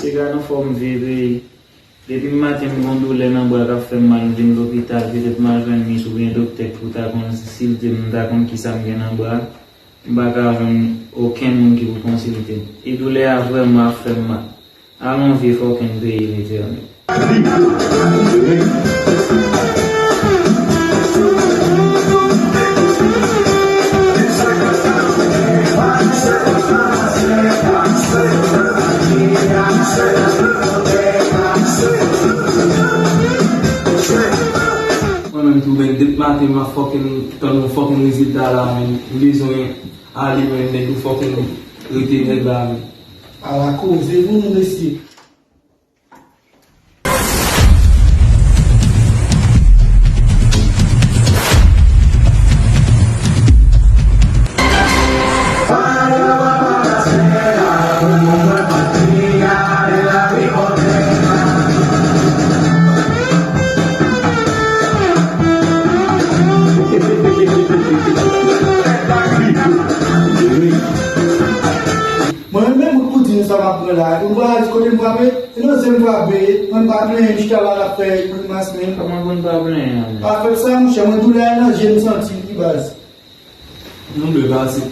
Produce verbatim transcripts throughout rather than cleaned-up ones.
Sega nan fòm vye peyi. Depi maten m gon doulè nan bra k ap fè m mal, m vin lopital, petèt m al jwenn mis oubyen doktè k pou ta konn si l di m m ta konn kisa m gen nan bra. M pa ka jwenn okenn moun ki pou konsilte m. E doulè a vrèman ap fè m mal. Alon vye fòkenn peyi Letènèl. Mwen menm tou, men, depi maten m ap fòkenn tann yon fòkenn rezilta la, men, m bezwen ale, men, nèg yo fòkenn rete nèg la, men. Ala koze pou nou, mesye. Mwen menm, mwen pou di nou sa m ap pran la. Ou pa di kote m frape? E nan zye m frape. Mwen pa plenyen, chita la, l ap fè grimas menm. Kòman pou n pa plenyen, men? Pa fè sa, monchè. Mwen doulè a nan je m santi li, baz. Nou dwe pase.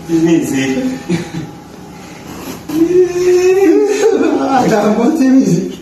Ti mizik. Ah, ta bon, ti mizik.